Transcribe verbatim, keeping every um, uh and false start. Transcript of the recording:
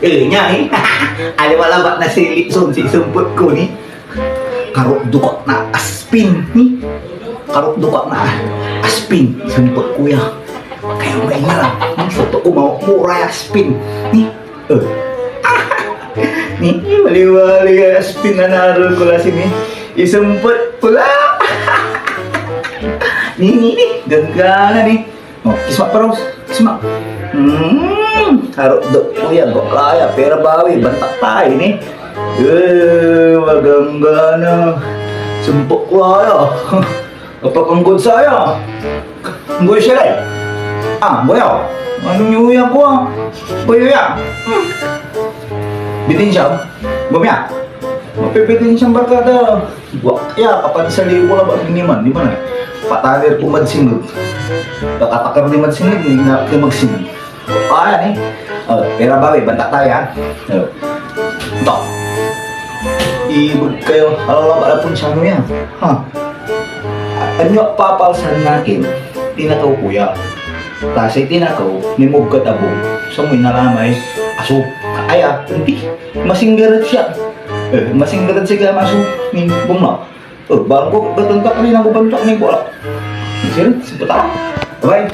Eh, nia ni. Aliwa labat na si Litson, si isempet ko ni. Karukdukak na aspin ni. Karukdukak na aspin, isempet ko ya. Kaya may mara, isempet ko ma-, mura ya aspin ni. Eh. Ni, wali-wali ya aspin na narol ko la si ni. Isempet ko la. Ni, ni, ni. Gagana ni. Oh, kisma, Paros. Kisma. Hmm, karukduk ko ya, gok la ya, pera bawi, bantak tayo ni. Eh, maganggana. Sumpok ko ya. Apakanggod saya. Anggoy siya, eh. Ah, boyaw. Ano niyo ya ko, ah? Boyaw ya. Hmm. Bitin siya. Gumya. Mapipitin siyang barkada. Wa, ya, kapansaliw ko labat ni man, di ba na? Patalir ko mad singeg. Kakatakar ni mad singeg, ni na, ni magsingeg. Ah, yan eh. Oh, pera bawi, bantak tayo, ha? Oh. Ito. Ibig kayo, alala ba pun siya, ano yan? Ha? Anyo papalsan natin, tinakaw ko ya. Tasay tinakaw, ni mugkat abong, sa mo inalamay, aso, aya, hindi. Masinggarat siya. Eh, masinggarat siya kaya maso, ni buma. Eh, bangko, gatantak ni, nagubantak ni, bola. Sino? Si Puta? Abay.